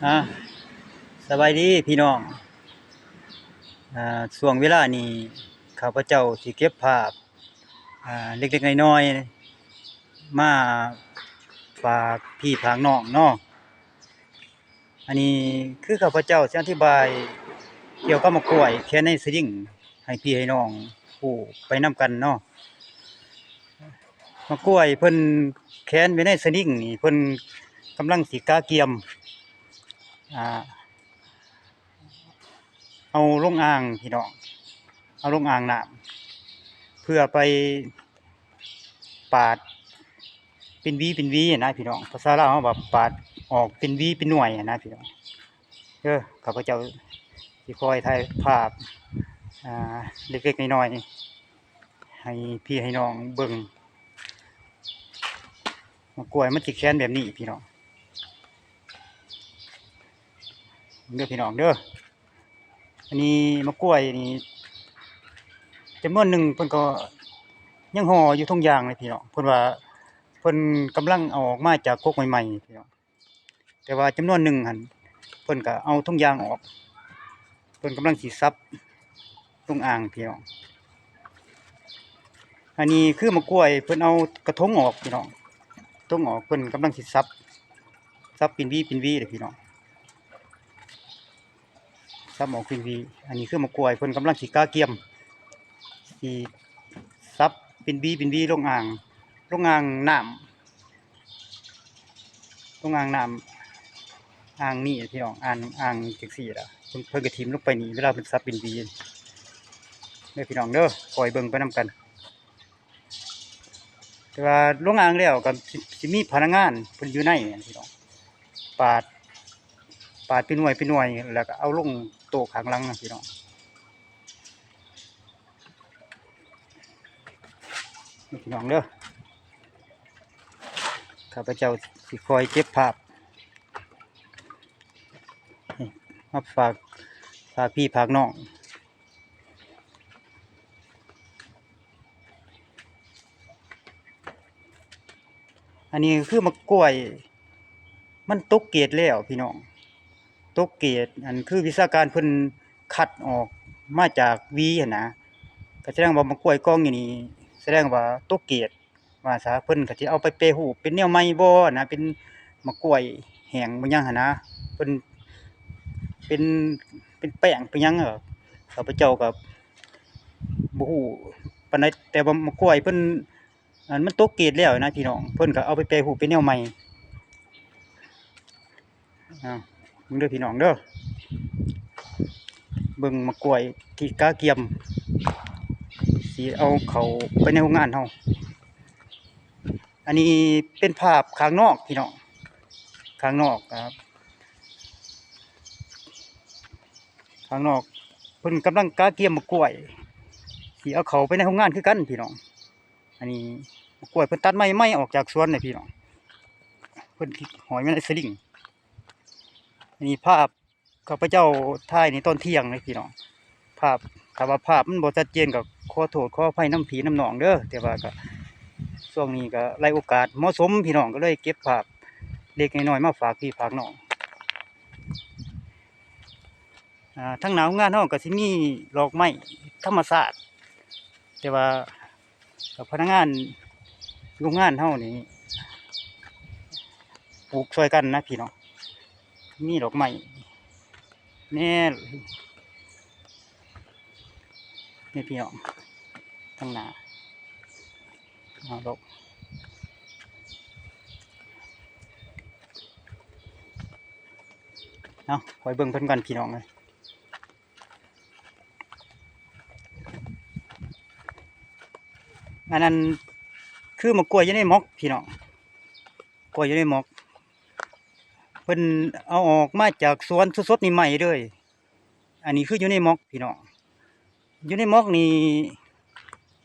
ອ່າ ສະບາຍດີພີ່ນ້ອງ. ອ່າ ຊ່ວງເວລານີ້ ຂ້າພະເຈົ້າຊິເກັບພາບ ອ່າ ເລັກໆນ້ອຍໆ ມາຝາກພີ່ຝາກນ້ອງເນາະ. ອັນນີ້ຄືຂ້າພະເຈົ້າຊິອະທິບາຍກ່ຽວກັບໝາກກ້ວຍແຂວນໃນສະລິງ ໃຫ້ພີ່ໃຫ້ນ້ອງຮູ້ໄປນຳກັນເນາະ. ໝາກກ້ວຍເພິ່ນແຂວນໄວ້ໃນສະລິງນີ້ ເພິ່ນກຳລັງຊິກະກຽມ ອ່າ ເອົາລົງອ່າງພີ່ນ້ອງ, ເອົາລົງອ່າງນ້ຳ ເພື່ອໄປປາດເປັນຫວີເປັນຫວີນະພີ່ນ້ອງ. ພາສາລາວເຮົາວ່າປາດອອກເປັນຫວີເປັນໜ່ວຍນະພີ່ນ້ອງ. ເດີ ຂ້າພະເຈົ້າຊິຄອຍຖ່າຍພາບ ອ່າ ເລັກໆນ້ອຍໆ ໃຫ້ພີ່ໃຫ້ນ້ອງເບິ່ງ. ໝາກກ້ວຍມັນຊິແຂວນແບບນີ້ພີ່ນ້ອງ ເດີພີ່ນ້ອງເດີ. ອັນນີ້ໝາກກ້ວຍນີ້ ຈຳນວນໜຶ່ງເພິ່ນກໍຍັງຫໍ່ຢູ່ຖົງຢາງເລີຍພີ່ນ້ອງ. ເພິ່ນວ່າເພິ່ນກຳລັງເອົາອອກມາຈາກກົກໃໝ່ໆ ພີ່ນ້ອງ. ແຕ່ວ່າຈຳນວນໜຶ່ງຫັ້ນ ເພິ່ນກໍເອົາຖົງຢາງອອກ, ເພິ່ນກຳລັງຊິສັບລົງອ່າງພີ່ນ້ອງ. ອັນນີ້ຄືໝາກກ້ວຍ ເພິ່ນເອົາກະທົງອອກພີ່ນ້ອງ, ທົງອອກ ເພິ່ນກຳລັງຊິສັບ ສັບເປັນຫວີເປັນຫວີເດ້ພີ່ນ້ອງ. ສັບອອກເປັນຫວີ. ອັນນີ້ຄືໝາກກ້ວຍ ເພິ່ນກຳລັງຊິກະກຽມ ຊິສັບເປັນຫວີເປັນຫວີລົງອ່າງ ລົງອ່າງນ້ຳ ລົງອ່າງນ້ຳ ອ່າງນີ້ພີ່ນ້ອງ, ອ່າງ ອ່າງຈັ່ງຊີ້ລະ ເພິ່ນ ເພິ່ນກໍຖິ້ມລົງໄປນີ້ ເວລາເພິ່ນສັບເປັນຫວີ. ເດີພີ່ນ້ອງເດີ ຄອຍເບິ່ງໄປນຳກັນ. ແຕ່ວ່າລົງອ່າງແລ້ວກໍຊິ ຊິມີພະນັກງານເພິ່ນຢູ່ໃນຫັ້ນພີ່ນ້ອງ ປາດ ປາດເປັນໜ່ວຍເປັນໜ່ວຍ ແລ້ວກໍເອົາລົງໂຕະຂ້າງຫຼັງນະພີ່ນ້ອງ. ນີ້ພີ່ນ້ອງເດີ ຂ້າພະເຈົ້າຊິຄອຍເກັບພາບ ມາຝາກ ຝາກພີ່ຝາກນ້ອງ. ອັນນີ້ຄືໝາກກ້ວຍ ມັນຕົກເກດແລ້ວພີ່ນ້ອງ, ຕົກເກດ ອັນຄືວິຊາການເພິ່ນຄັດອອກມາຈາກຫວີຫັ້ນນະ, ກໍສະແດງວ່າໝາກກ້ວຍກອງຢູ່ນີ້ ສະແດງວ່າຕົກເກດ ວ່າຊະ. ເພິ່ນກໍຊິເອົາໄປແປຮູບເປັນແນວໃໝ່ບໍ່ນະ, ເປັນໝາກກ້ວຍແຫ້ງບໍ່ຫຍັງຫັ້ນນະ, ເພິ່ນເປັນ ເປັນແປ້ງເປັນຫຍັງ ຂ້າພະເຈົ້າກໍບໍ່ຮູ້ປານໃດ, ແຕ່ວ່າໝາກກ້ວຍເພິ່ນ ອັນມັນຕົກເກດແລ້ວນະພີ່ນ້ອງ, ເພິ່ນກໍເອົາໄປແປຮູບເປັນແນວໃໝ່. ອ້າວ ເບິ່ງເດີພີ່ນ້ອງເດີ ເບິ່ງໝາກກ້ວຍທີ່ກະກຽມ ຊິເອົາເຂົ້າໄປໃນໂຮງງານເຮົາ. ອັນນີ້ເປັນພາບຂ້າງນອກພີ່ນ້ອງ, ຂ້າງນອກ ອ່າ ຂ້າງນອກ ເພິ່ນກຳລັງກະກຽມໝາກກ້ວຍ ຊິເອົາເຂົ້າໄປໃນໂຮງງານຄືກັນພີ່ນ້ອງ. ອັນນີ້ໝາກກ້ວຍເພິ່ນຕັດໃໝ່ໆອອກຈາກສວນເດ້ພີ່ນ້ອງ, ເພິ່ນຫ້ອຍມາໃນສະລິງ. ອັນນີ້ພາບຂ້າພະເຈົ້າຖ່າຍໃນຕອນທ່ຽງເດ້ພີ່ນ້ອງ, ພາບ ຖ້າວ່າພາບມັນບໍ່ຊັດເຈນກໍຂໍໂທດຂໍອະໄພນຳພີ່ນຳນ້ອງເດີ, ແຕ່ວ່າກໍຊ່ວງນີ້ກໍໄດ້ໂອກາດເໝາະສົມພີ່ນ້ອງ, ກໍເລີຍເກັບພາບເລັກໆນ້ອຍໆມາຝາກພີ່ຝາກນ້ອງ. ອ່າ ທາງໜ້າໂຮງງານເຮົາກໍຊິມີດອກໄມ້ທຳມະຊາດ, ແຕ່ວ່າພະນັກງານໂຮງງານເຮົານີ້ປູກຊ່ອຍກັນນະພີ່ນ້ອງ, ມີດອກໄມ້ແນ່ ນີ້ພີ່ນ້ອງ ທາງໜ້າ. ເອົາດອກ ເອົາ ຄອຍເບິ່ງເພິ່ນກ່ອນພີ່ນ້ອງເອີຍ. ອັນນັ້ນຄືໝາກກ້ວຍຢູ່ໃນໝອກພີ່ນ້ອງ, ກ້ວຍຢູ່ໃນໝອກ ເພິ່ນເອົາອອກມາຈາກສວນສົດໆໃໝ່ໆເລີຍ. ອັນນີ້ຄືຢູ່ໃນໝອກພີ່ນ້ອງ, ຢູ່ໃນໝອກນີ້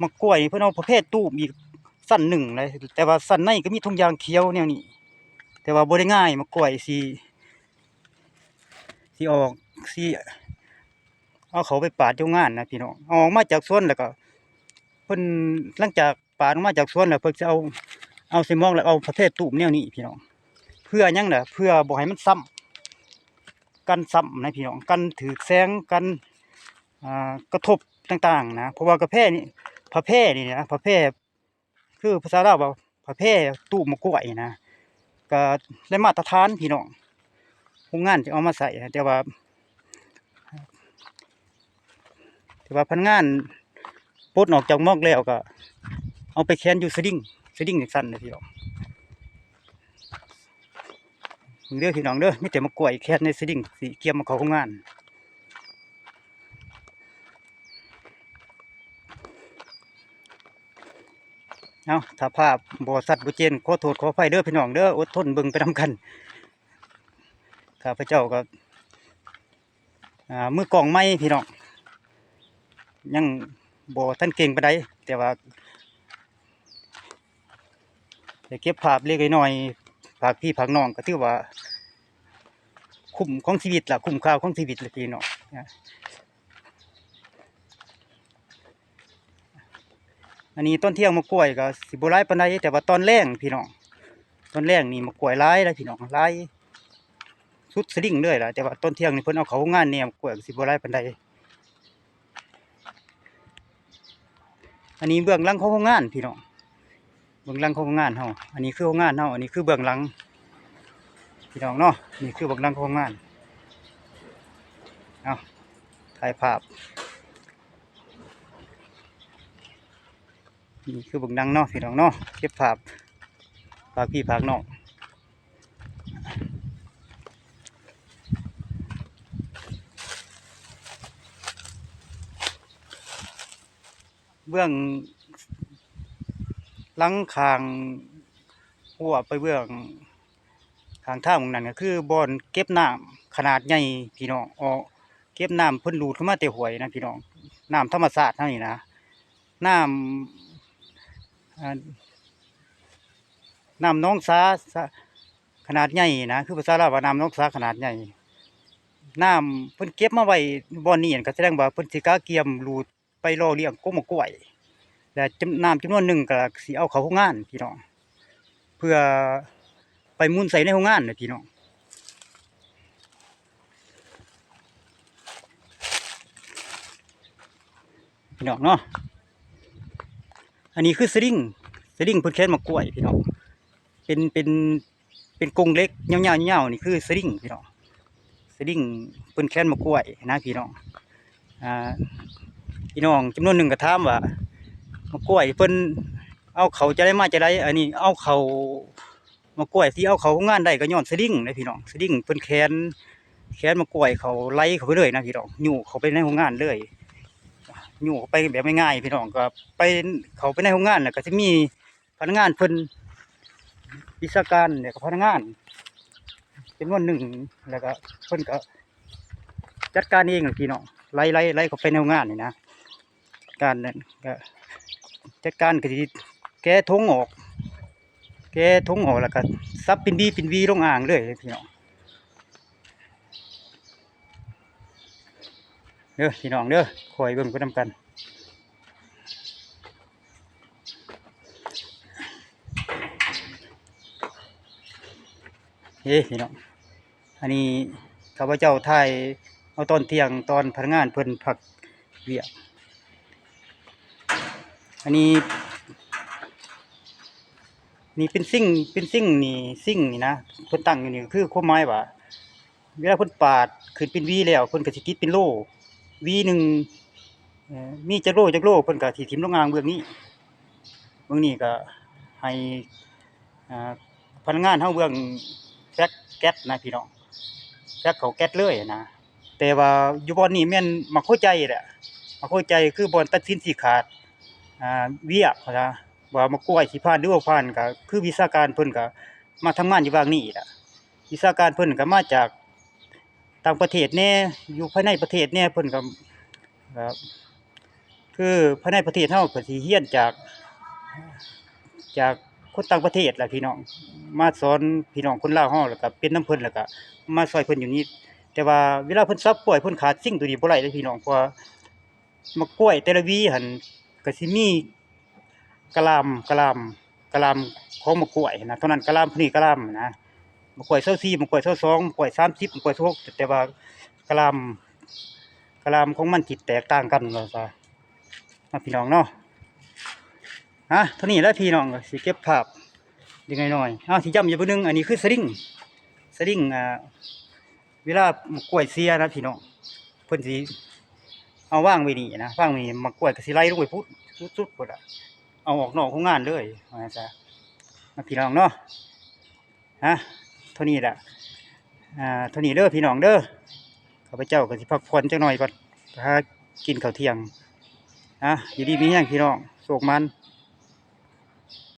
ໝາກກ້ວຍນີ້ເພິ່ນເອົາຜ້າແພຕຸ້ມອີກຊັ້ນໜຶ່ງເລີຍ, ແຕ່ວ່າຊັ້ນໃນກໍມີຖົງຢາງຂຽວແນວນີ້, ແຕ່ວ່າບໍ່ໄດ້ງ່າຍໝາກກ້ວຍຊິ ຊິອອກ ຊິເອົາເຂົ້າໄປປາດໂຮງງານນະພີ່ນ້ອງ. ເອົາອອກມາຈາກສວນແລ້ວກໍ ເພິ່ນ ຫຼັງຈາກປາດອອກມາຈາກສວນແລ້ວ ເພິ່ນຊິເອົາ ເອົາໃສ່ໝອກ ແລ້ວເອົາຜ້າແພຕຸ້ມແນວນີ້ພີ່ນ້ອງ. ເພື່ອຫຍັງລະ? ເພື່ອບໍ່ໃຫ້ມັນຊ້ຳ ກັນຊ້ຳນະພີ່ນ້ອງ ກັນຖືກແສງ ກັນ ອ່າ ກະທົບຕ່າງໆນະ ເພາະວ່າກາແຟນີ້ ຜ້າແພນີ້ນະ ຜ້າແພ ຄືພາສາລາວວ່າຜ້າແພຕູບໝາກກ້ວຍນະ ກະໄດ້ມາດຕະຖານພີ່ນ້ອງ ໂຮງງານຈະເອົາມາໃຊ້ ແຕ່ວ່າ ແຕ່ວ່າພະນັກງານປົດອອກຈາກໝອກແລ້ວ ກະເອົາໄປແຂວນຢູ່ສະດິງ ສະດິງຈັ່ງຊັ້ນນະພີ່ນ້ອງ ເບິ່ງເດີພີ່ນ້ອງເດີ ມີແຕ່ໝາກກ້ວຍແຂວນໃນສະດິງ ຊິກຽມເອົາເຂົ້າໂຮງງານ. ເອົາ ຖ້າພາບບໍ່ຊັດບໍ່ເຈນ ຂໍໂທດຂໍອະໄພເດີພີ່ນ້ອງເດີ ອົດທົນເບິ່ງໄປນຳກັນ ຂ້າພະເຈົ້າກໍ ອ່າ ມືກ້ອງໃໝ່ພີ່ນ້ອງ ຍັງບໍ່ທັນເກັ່ງປານໃດ ແຕ່ວ່າໄດ້ເກັບພາບເລັກໆນ້ອຍໆ ຝາກພີ່ຝາກນ້ອງ ກໍຖືວ່າຄຸ້ມຂອງຊີວິດລະ ຄຸ້ມຄ່າຂອງຊີວິດລະພີ່ນ້ອງ. ອັນນີ້ຕອນທ່ຽງໝາກກ້ວຍກໍຊິບໍ່ຫຼາຍປານໃດ ແຕ່ວ່າຕອນແລງພີ່ນ້ອງ ຕອນແລງນີ້ໝາກກ້ວຍຫຼາຍເດ້ພີ່ນ້ອງ ຫຼາຍສຸດສະດິງເລີຍລະ ແຕ່ວ່າຕອນທ່ຽງນີ້ເພິ່ນເອົາເຂົ້າໂຮງງານແດ່ ໝາກກ້ວຍກໍຊິບໍ່ຫຼາຍປານໃດ. ອັນນີ້ເບື້ອງຫຼັງຂອງໂຮງງານພີ່ນ້ອງ ເບື້ອງຫຼັງຂອງໂຮງງານເຮົາ ອັນນີ້ຄືໂຮງງານເຮົາ ອັນນີ້ຄືເບື້ອງຫຼັງພີ່ນ້ອງເນາະ ນີ້ຄືເບື້ອງຫຼັງຂອງໂຮງງານ ເອົາ ຖ່າຍພາບ ນີ້ຄືເບື້ອງຫຼັງເນາະພີ່ນ້ອງເນາະ ເກັບພາບຝາກພີ່ຝາກນ້ອງ. ເບື້ອງຫຼັງຂ້າງຮົ້ວໄປເບື້ອງຂ້າງທາງໝ່ອງນັ້ນ ກໍຄືບ່ອນເກັບນ້ຳຂະໜາດໃຫຍ່ພີ່ນ້ອງ ອອກ ເກັບນ້ຳເພິ່ນດູດຂຶ້ນມາແຕ່ຫ້ວຍນະພີ່ນ້ອງ ນ້ຳທຳມະຊາດເຮົານີ້ນະ ນ້ຳ ອ່າ ນ້ຳໜອງສາ ສາຂະໜາດໃຫຍ່ນະ ຄືພາສາລາວວ່ານ້ຳໜອງສາຂະໜາດໃຫຍ່ ນ້ຳເພິ່ນເກັບມາໄວ້ບ່ອນນີ້ ກໍສະແດງວ່າເພິ່ນຊິກະກຽມດູດໄປຫຼໍ່ລ້ຽງກົກໝາກກ້ວຍ ແລະ ຈຳ ນ້ຳຈຳນວນໜຶ່ງກໍຊິເອົາເຂົ້າໂຮງງານພີ່ນ້ອງ ເພື່ອໄປໝູນໃສ່ໃນໂຮງງານນະພີ່ນ້ອງ. ພີ່ນ້ອງເນາະ ອັນນີ້ຄືສະດິງ ສະດິງເພິ່ນແຂວນໝາກກ້ວຍພີ່ນ້ອງ ເປັນ ເປັນ ເປັນກົງເຫຼັກຍາວໆ ຍາວໆ ນີ້ຄືສະດິງພີ່ນ້ອງ ສະດິງເພິ່ນແຂວນໝາກກ້ວຍນະພີ່ນ້ອງ. ອ່າ ພີ່ນ້ອງຈຳນວນໜຶ່ງກໍຖາມວ່າ ໝາກກ້ວຍເພິ່ນເອົາເຂົ້າຈັ່ງໃດມາຈັ່ງໃດ ອັນນີ້ເອົາເຂົ້າ ໝາກກ້ວຍທີ່ເອົາເຂົ້າໂຮງງານໄດ້ກໍຍ້ອນສະດິງເດ້ພີ່ນ້ອງ ສະດິງເພິ່ນແຂວນ ແຂວນໝາກກ້ວຍເຂົ້າໄຫຼເຂົ້າໄປເລີຍນະພີ່ນ້ອງ ຍູ້ເຂົ້າໄປໃນໂຮງງານເລີຍ ຍູ້ເຂົ້າໄປແບບງ່າຍໆ ພີ່ນ້ອງ ກໍໄປ ເຂົ້າໄປໃນໂຮງງານ ແລ້ວກໍຊິມີພະນັກງານເພິ່ນ ວິຊາການ ແລ້ວກໍພະນັກງານຈຳນວນໜຶ່ງ ແລ້ວກໍເພິ່ນກໍຈັດການເອງແຫຼະພີ່ນ້ອງ ໄຫຼ ໄຫຼ ໄຫຼເຂົ້າໄປໃນໂຮງງານນີ້ນະ ການນັ້ນກໍຈັດການກໍຊິແກະຖົງອອກ ແກະຖົງອອກ ແລ້ວກໍສັບເປັນຫວີເປັນຫວີລົງອ່າງເລີຍພີ່ນ້ອງ ເດີພີ່ນ້ອງເດີ ຄອຍເບິ່ງໄປນຳກັນເດີພີ່ນ້ອງ. ອັນນີ້ຂ້າພະເຈົ້າຖ່າຍເອົາຕອນທ່ຽງ ຕອນພະນັກງານເພິ່ນພັກວຽກ. ອັນນີ້ ນີ້ເປັນຊິງ ເປັນຊິງນີ້ ຊິງນີ້ນະ ເພິ່ນຕັ້ງຢູ່ນີ້ ກໍຄືຄວາມໝາຍວ່າ ເວລາເພິ່ນປາດຂຶ້ນເປັນຫວີແລ້ວ ເພິ່ນກໍຊິຕິດເປັນໂລ ຫວີໜຶ່ງ ເອີ ມີຈັກໂລ ຈັກໂລ ເພິ່ນກໍຊິຖິ້ມລົງອ່າງເບື້ອງນີ້. ເບື້ອງນີ້ກໍໃຫ້ ອ່າ ພະນັກງານເຮົາເບື້ອງແຟກແກັດນະພີ່ນ້ອງ ແຟກເຂົ້າແກັດເລີຍນະ. ແຕ່ວ່າຢູ່ບ່ອນນີ້ແມ່ນໝາກຫົວໃຈແຫຼະ ໝາກຫົວໃຈຄືບ່ອນຕັດສິນຊີ້ຂາດ ອ່າ ວຽກນະ ວ່າໝາກກ້ວຍຊິຜ່ານຫຼືບໍ່ຜ່ານ ກໍຄືວິຊາການເພິ່ນກໍມາທຳງານຢູ່ວາງນີ້ແຫຼະ. ວິຊາການເພິ່ນກໍມາຈາກຕ່າງປະເທດແດ່ ຢູ່ພາຍໃນປະເທດແດ່ ເພິ່ນກໍ ກໍ ຄືພາຍໃນປະເທດເຮົາກໍຊິຮຽນຈາກ ຈາກຄົນຕ່າງປະເທດລະພີ່ນ້ອງ ມາສອນພີ່ນ້ອງຄົນລາວເຮົາ ແລ້ວກໍເປັນນຳເພິ່ນ ແລ້ວກໍມາຊ່ອຍເພິ່ນຢູ່ນີ້. ແຕ່ວ່າເວລາເພິ່ນສັບກ້ວຍ ເພິ່ນຂາດສິ່ງໂຕນີ້ບໍ່ໄດ້ເດ້ພີ່ນ້ອງ ເພາະວ່າໝາກກ້ວຍແຕ່ລະຫວີຫັ້ນກໍຊິມີກະລາມ ກະລາມ ກະລາມຂອງໝາກກ້ວຍຫັ້ນນະ ເທົ່ານັ້ນ ກະລາມຜູ້ນີ້ກະລາມຫັ້ນນະ. ໝາກກ້ວຍຊາວສີ່ ໝາກກ້ວຍຊາວສອງ ໝາກກ້ວຍສາມສິບ ໝາກກ້ວຍຊາວຫົກ ແຕ່ວ່າກະລາມ ກະລາມຂອງມັນຊິແຕກຕ່າງກັນວ່າຊະ ເນາະພີ່ນ້ອງເນາະ. ຮະ ເທົ່ານີ້ແຫຼະພີ່ນ້ອງ ກໍຊິເກັບພາບເລັກໆນ້ອຍໆ. ເອົາ ຊິຢ້ຳອີກເທື່ອໜຶ່ງ ອັນນີ້ຄືສະລິງ ສະລິງ ອ່າ ເວລາໝາກກ້ວຍເສຍນະພີ່ນ້ອງ ເພິ່ນຊິເອົາວາງໄວ້ນີ້ນະ ວາງໄວ້ນີ້ ໝາກກ້ວຍກໍຊິໄຫຼລົງໄປພຸ້ນ ສຸດໆພຸ້ນລະ ເອົາອອກນອກໂຮງງານເລີຍ ວ່າຊັ້ນຊະ ນະພີ່ນ້ອງເນາະ. ຮະ ເທົ່ານີ້ລະ ອ່າ ເທົ່ານີ້ເດີພີ່ນ້ອງເດີ ຂ້າພະເຈົ້າກໍຊິພັກຜ່ອນຈັກໜ່ອຍກ່ອນ ຫາກິນເຂົ້າທ່ຽງ. ຮະ ຢູ່ດີມີແຮງພີ່ນ້ອງ ໂຊກໝານ.